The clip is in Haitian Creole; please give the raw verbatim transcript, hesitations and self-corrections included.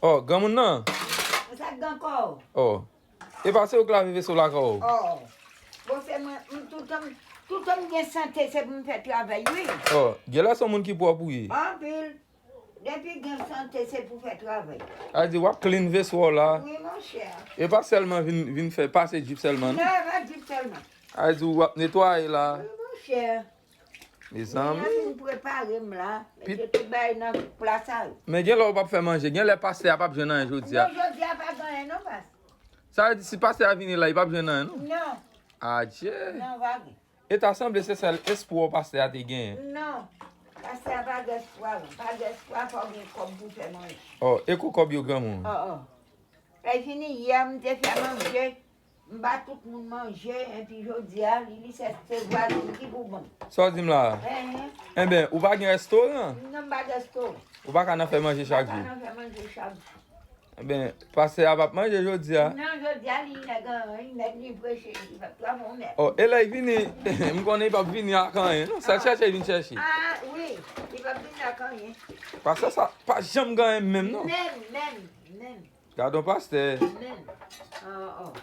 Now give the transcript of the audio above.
Oh, granmoun nan? Sa k gen kò w? Oh. E pa se ou k lave veso lakay ou? Oh. Bon, se mwen, m toutan, toutan m gen sante, se pou m fè travay, wi. Oh, genlè se yon moun ki pwòp ou ye. Anpil. Depi gen sante, se pou fè travay. A di w ap clean veso w la. Wi, monchè. E pa sèlman vin, vin fè pase djip sèlman, Non, non? e pa djip sèlman. A di w ap netwaye la. Wi, monchè. Mezanmi. Mwen fin prepare m la. Mete tout bagay nan plas a yo. Men gen lè w p ap fè manje. Gen lè pastè a p ap jwenn anyen jodi a. Non, jodi a pa gen anyen, non, pas. Sa vle di si pastè a vini la, li p ap jwenn anyen, non? Non, Adje. Non, pa gen. E ta sanble se sèl espwa pastè a te genyen. Non. Pastè a pa gen espwa, non. Pa gen espwa, fò gen kòb pou fè manje. Oh, e kou kòb yo granmoun? Oh, oh. Lè fini, yè, m te fè manje. M ba tout moun manje, epi jodi a, li, li se, se vwazen ki pou ban m. Sa w di m la? Enhen. Enben, ou pa gen restoran? Non, m pa gen restoran. Ou pa ka nan fè manje chak Pa jou? Nan fè manje chak jou. Enben, pastè a p ap manje jodi a. Non, jodi a, li nèg anyen, nèg li preche, li pa twa bon nèg. Oh, e lè l vini, m konnen li p ap vini ak anyen, non? Sa l chèche, li vin chèche. Ah, wi, li pa vin ak anyen. Pastè sa pa janm gen anyen menm, non? Menm, menm, menm, Gadon pastè. menm. Oh, oh.